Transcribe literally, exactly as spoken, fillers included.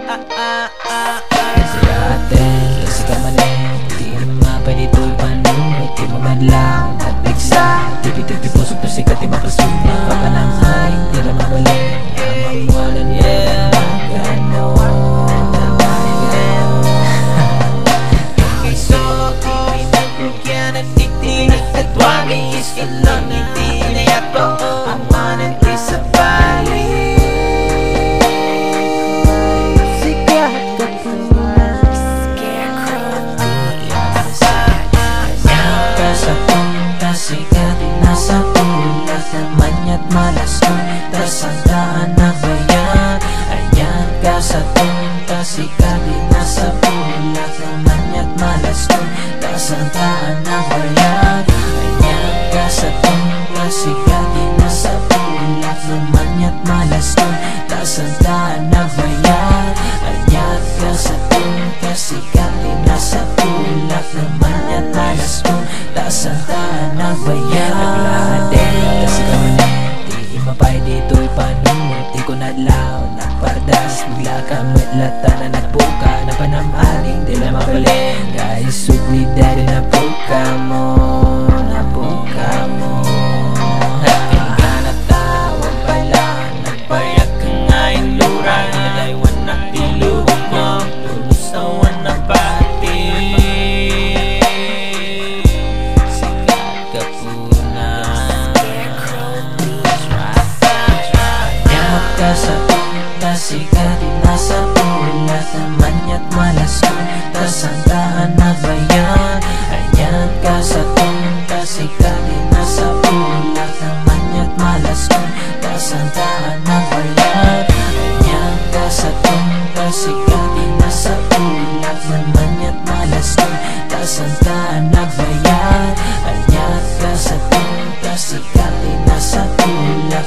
Graten, kasi ka manen, di na mapay ditoy panunot, di mamadlaw, at bigsa, tipi-tipi puso, kasi ka di mapasuna, papanangay, di na mabalik, ang mamualan, yeah, magano. Iso, ipinagkukyan, at iti, at wami, iskilon, iti, inayato, ang manan, isabali. Sikat ka puna. Scarecrow. Ania ka sa tonta, sikat na sa pula, maniat malas tonta, santa a nagbayag. Ania ka sa tonta, sikat na sa pula, maniat malas tonta, santa a nagbayag. Ania ka sa tonta, sikat na sa pula, maniat malas tonta, santa a nagbayag. Ania ka sa tonta, sikat na sa pula, maniat malas tonta, santa a nagbayag. Naglaadek, kasi ka manen, di mapay ditoy panunot, di ko nadlaw, nagpardas, bigla ka met lata na napuka, napanam-aning, di na mabalik, kaisog ni Daddy, napuka mo, napuka mo. Ating kanatawa pala, nagbayag ka nga iluran, nadaywan na ti lubong mo, lulusawan na pati. Sikat ka puna. Ania ka sa tonta, sikat na sa pula, maniat malas tonta, santa a nagbayag. Ania ka sa tonta, sikat na sa pula, maniat malas tonta, santa a nagbayag. Ania ka sa tonta, sikat na sa pula, maniat malas tonta, santa a nagbayag. Ania ka sa tonta, sikat na sa pula,